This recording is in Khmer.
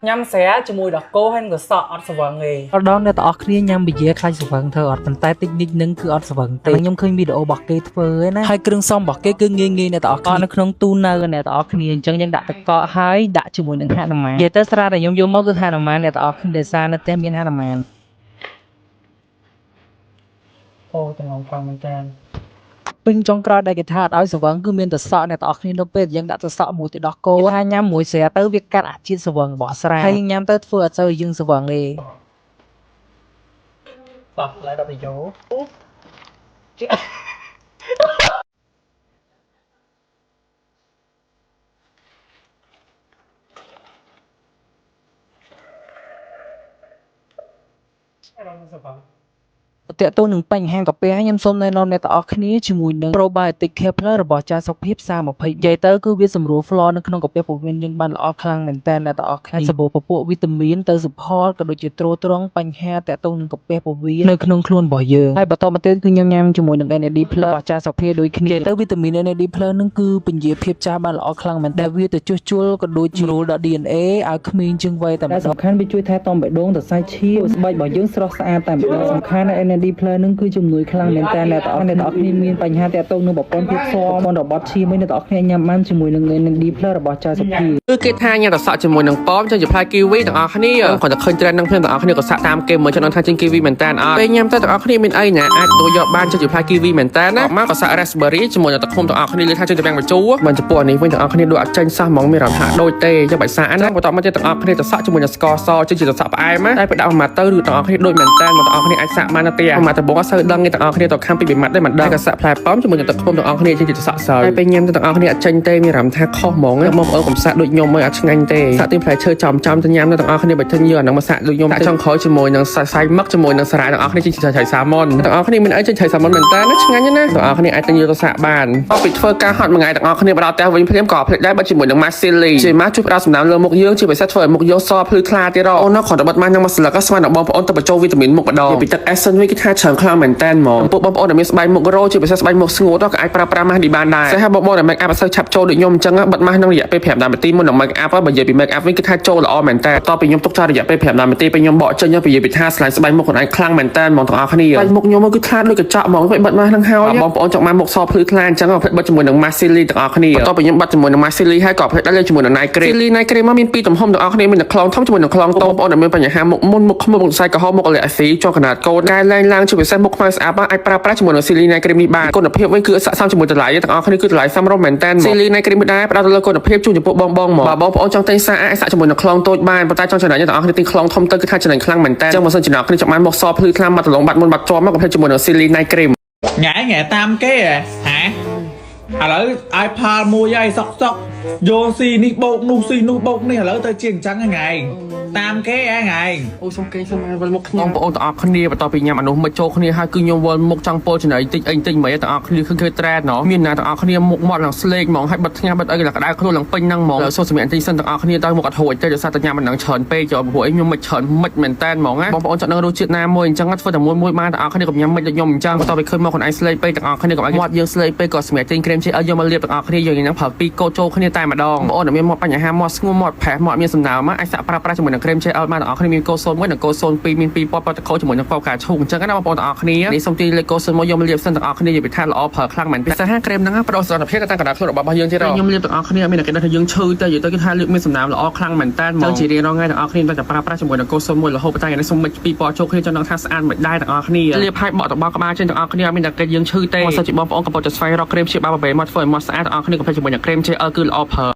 ញ៉ាំស្រាជាមួយដល់គោហើយនឹងក៏សក់អត់ស្វឹងទេដល់អ្នកទាំងអស់គ្នាញ៉ាំប៊ីយាខ្លាចស្វឹងធ្វើអត់ប៉ុន្តែតិចនិចនឹងគឺអត់ស្វឹងទេខ្ញុំឃើញវីដេអូរបស់គេធ្វើឯណាហើយគ្រឿងផ្សំរបស់គេគឺងាយងាយអ្នកទាំងអស់គ្នានៅក្នុងទូនៅអ្នកទាំងអស់គ្នាអញ្ចឹងយើងដាក់ទឹកកកហើយដាក់ជាមួយនឹងហនុមាននិយាយទៅស្រាដែលខ្ញុំយកមកគឺហនុមានអ្នកទាំងអស់គ្នាដោយសារនៅផ្ទះមានហនុមានអូតំងខ្លាំងមែនតើ ពេញចុងក្រោយដែលគេថាអត់ឲ្យស្រវឹងគឺមានតែសក់អ្នកទាំងអស់គ្នានៅពេលយើងដាក់ទៅសក់មួយទៅដោះគោថាញ៉ាំមួយស្រាទៅវាកាត់អាជាតិស្រវឹងរបស់ស្រាហើយញ៉ាំទៅធ្វើអត់សូវយើងស្រវឹងទេតោះឡើយដល់ទៅយោតកតទៅនឹងបញ្ហាកាពះខ្ញុំសូមណែនាំអ្នកទាំងអស់គ្នាជាមួយនឹង Probiotic Care Plus របស់ចាសុភាព30និយាយទៅគឺវាសម្រួល flow នៅក្នុងកាពះពោះវៀនយើងបានល្អខ្លាំងមែនតើអ្នកទាំងអស់គ្នាសម្បូរពពួកវីតាមីនទៅ support ក៏ដូចជាទ្រទ្រង់បញ្ហាតកតទៅនឹងកាពះពោះវៀននៅក្នុងខ្លួនរបស់យើងហើយបន្តមកទៀតគឺខ្ញុំញ៉ាំជាមួយនឹង NAD Plus របស់ចាសុភាពដូចគ្នាទៅវីតាមីន NAD Plus នឹងគឺពន្យាភាពចាស់បានល្អខ្លាំងមែនតើវាទៅជួសជុលក៏ដូចជារូលដល់ DNA ឲ្យក្មេងជាងវ័យតែម្ដងសំខាន់វាជួយថែទាំបេះដូងសរសៃឈាមស្បែករបស់យើងស្រស់ស្អាតតែម្ដងសំខាន់ NAD Plus នឹងគឺជំនួយខ្លាំងមែនតើអ្នកទាំងអស់អ្នកទាំងអស់គ្នាមានបញ្ហាតាក់ទងនឹងប្រព័ន្ធភាពស៊ាំប្រព័ន្ធរបត់ឈាមឯអ្នកទាំងអស់គ្នាញ៉ាំបានជាមួយនឹង NAD Plus របស់ចាសុភា គឺគេថាញ៉ាំតែសក់ជាមួយនឹងប៉មចឹងជាផ្លែគីវីទាំងអស់គ្នាគាត់តែឃើញ trend នឹងភ្លាមទាំងអស់គ្នាក៏សាក់តាមគេមើលចង់ដឹងថាចេញគីវីមែនតើអត់ពេលញ៉ាំទៅទាំងអស់គ្នាមានអីណាអាចទទួលយកបានចឹងជាផ្លែគីវីមែនតើណាមកក៏សាក់ raspberry ជាមួយនឹងទឹកឃុំទាំងអស់គ្នាលើថាចេញទៅពាំងបញ្ជូរមិនចំពោះអានេះវិញទាំងអស់គ្នាដូចអត់ចេញសោះហ្មងមានអារម្មណ៍ថាដូចទេយកបាច់សាក់ណាបន្តមកទៀតទាំងអស់គ្នាទៅសក់ជាមួយនឹងស្ករសចេញជាទឹកសក់ផ្អែមណាតែពេលដាក់មកទៅឬទាំងអស់គ្នាដូចមែនតើមកទាំងអស់គ្នាអាចសាក់បានទេមកដំបូងអត់សូវដឹងទេទាំងអស់គ្នាទៅខាំពីម៉ាត់ទេមិនដឹងក៏សាក់ផ្លែប៉ោមជាមួយនឹងទឹកឃុំទាំងអស់គ្នាចេញជាទឹកសក់សើតែពេលញ៉ាំទៅទាំងអស់គ្នាអត់ចេញទេមានអារម្មណ៍ថាខុសហ្មងបងប្អូនកុំសាក់ដូចខ្ញុំមើលអត់ឆ្ងាញ់ទេសាក់ទីផ្លែឈើចំចំទៅញ៉ាំទៅទាំងអស់គ្នាបើធិញយកអាហ្នឹងមកសាក់ដូចខ្ញុំចង់ក្រោយជាមួយនឹងសៃមឹកជាមួយនឹងសារ៉ាយទាំងអស់គ្នាចេញជាត្រីសាម៉ុនទាំងអស់គ្នាមានអីចេញត្រីសាម៉ុនមែនតើណាឆ្ងាញ់ណាស់ទាំងអស់គ្នាអាចទិញយកទៅសាក់បានអស់ពីធ្វើការហត់មួយថ្ងៃទាំងអស់គ្នាមកដល់ផ្ទះវិញភ្លាមក៏ភ្លេចដែរបើជាមួយនឹងម៉ាស៊ីលីជាម៉ាជួយផ្ដល់សំណើមលើមុខយើងជាពិសេសធ្វើឲ្យមុខយើងសភ្លឺថ្លាទៀតអូនគ្រាន់តែបិទម៉ាស់នឹងមួយស្លឹកស្មានដល់បងប្អូនទៅបញ្ចូលវីតាមីនមុខម្ដងពីទឹក essence វិញគឺថាច្រើនខ្លាំងមែនតើហ្មងពួកបងប្អូនដែលមានស្បែកមុខរោជាពិសេសស្បែកមុខស្ងួតក៏អាចប្រើប្រាស់ម៉ាស់នេះបានដែរតែបងប្អូនដែល make up អត់សូវឆាប់ចូលដូចខ្ញុំអញ្ចឹងបិទម៉ាស់នឹងរយៈពេល5នាទីមុននឹង make up បើនិយាយពី make up វិញគឺថាចូលល្អមែនតើតពីខ្ញុំទុកចោលរយៈពេល5នាទីពេលខ្ញុំបកចេញពីនិយាយពីថាស្លាញ់ស្បែកមុខខ្លួនឯងខ្លាំងមែនតើហ្មងទាំងអស់គ្នាស្បែកមុខខ្ញុំគឺថ្លាដូចកញ្ចក់ហ្មងពេលបិទម៉ាស់នឹងហើយបងប្អូនចង់បានមុខសភ្លឺថ្លាអញ្ចឹងភ្លេចបិទជាមួយនឹង mask Silly ទាំងអស់គ្នាបន្ទាប់ពីខ្ញុំបិទជាមួយនឹង mask Silly ហើយក៏ភ្លេចដាក់ជាមួយនឹង night cream Silly night cream មកមានពីរទំហំទាំងអស់គ្នាមានតែខ្លងធំជាមួយនឹងខ្លងតូចបងប្អូនដែលមានបញ្ហាមុខមុនមុខខ្មុំមុខសរសៃក្រហមមុខលាក់ស៊ីជាប់កណ្ដាលកូនកែលែងឡើងជាពិសេសមុខខ្មៅស្អាតអាចប្រើប្រាស់ជាមួយនឹង Silly night cream នេះបានគុណភាពវិញគឺស័ក្តិសមជាមួយតម្លៃទាំងអស់គ្នាគឺតម្លៃសមរម្យមែនតើ Silly night cream ដែរផ្ដល់ទៅលើគុណភាពជូនចំពោះបងបងមកបើបងប្អូនចង់ទិញសាអាចសាក់ជាមួយនឹងខ្លងតូចបានប៉ុន្តែចង់ចំណេញទាំងអស់គ្នាទិញខ្លងធំទៅគឺថាចំណេញខ្លាំងមែនតើចឹងបើសិនជាអ្នកគ្នាចង់បានមុខសភ្លឺថ្លាមកដលងបាត់មុនបាត់ជាប់មកកុំភ្លេចជាមួយនឹង Silly night cream ញ៉ែញ៉ែតាមគេហ៎ហ៎ឥឡូវឲ្យផលមួយហើយសុកសុកយកស៊ីនេះបោកនោះស៊ីនោះបោកនេះឥឡូវទៅជាអញ្ចឹងហ្នឹងឯងតាមគេហ៎ឯង អូសុំគេងសុំវិលមុខខ្ញុំបងប្អូនទាំងអស់គ្នាបន្ទាប់ពីញ៉ាំអានោះមកចូលគ្នាហើយគឺខ្ញុំវិលមុខចង់ពោលចំណីតិចអីតិចមិនទាំងអស់គ្នាឃើញគេត្រែតណោះមានណាទាំងអស់គ្នាមុខមាត់ឡើងស្លេកហ្មងហើយបិទថ្ងាសបិទអីឡើងក្តៅខ្លួនឡើងពេញហ្នឹងហ្មងសូមសម្រាប់តិចសិនទាំងអស់គ្នាទៅមុខអត់ហួចទេដោយសារតែញ៉ាំអាហ្នឹងច្រើនពេកចូលព្រោះអីខ្ញុំមិនច្រើនមិនមែនតែនហ្មងណាបងប្អូនចង់ដឹងរសជាតិណាមួយអញ្ចឹងធ្វើតែមួយមួយបានទាំងអស់គ្នាកុំញ៉ាំមិនដូចខ្ញុំអញ្ចឹងបន្ទាប់ពីឃើញមកខ្លួនឯងស្លេកពេកទាំងអស់គ្នាកុំឲ្យមាត់យើងស្លេកពេកក៏សម្រាប់ទិញក្រែមជេឲ្យយកមកលាបទាំងអស់គ្នាយើងហ្នឹងប្រើពីរកូដចូលគ្នាតែម្ដងបងប្អូនដែលមានមាត់បញ្ហាមាត់ស្ងួតមាត់ផេះមាត់មានសំណើមអាចសាកប្រើប្រាស់ជាមួយនឹងក្រែមជេឲ្យបានទាំងអស់គ្នាមានកូដ01និងកូដ02មានពីរពណ៌ប្រតិកូជាមួយនឹងពណ៌ផ្កាឈូកអញ្ចឹងណាបងប្អូនទាំងអស់គ្នានេះសូមទីលេខកូដ01យកមកលាបសិនទាំងអស់គ្នានិយាយពីថាល្អប្រើខ្លាំងមែនពិសេសក្រែមហ្នឹងផ្ដល់សន្តិភាពទៅតាមកណ្ដាលខ្លួនរបស់យើងទៀតខ្ញុំលាបទាំងអស់គ្នាមានតែគេដឹងថាយើងឈឺតែនិយាយទៅគឺថាលាបមានសំណើមល្អខ្លាំងមែនតើហ្មងជារៀងរាល់ថ្ងៃទាំងអស់គ្នាតែប្រើប្រាស់ជាមួយនឹងកូដ01រហូតតែនេះសូមមិចពីរពណ៌ចូលគ្នាចង់ដឹងថាស្អាតមិនដែរទាំងអស់គ្នាលាបឲ្យបកតបក្បាលចេញទាំងអស់គ្នាមានតែគេយើងឈឺទេបើសិនជាបងប្អូនកំពុងតែស្វែងរកក្រែមជាបាបបេមកធ្វើឲ្យមកស្អាតទាំងអស់គ្នាកុំភ្លេចជាមួយនឹងក្រែម JL គឺល្អប្រើ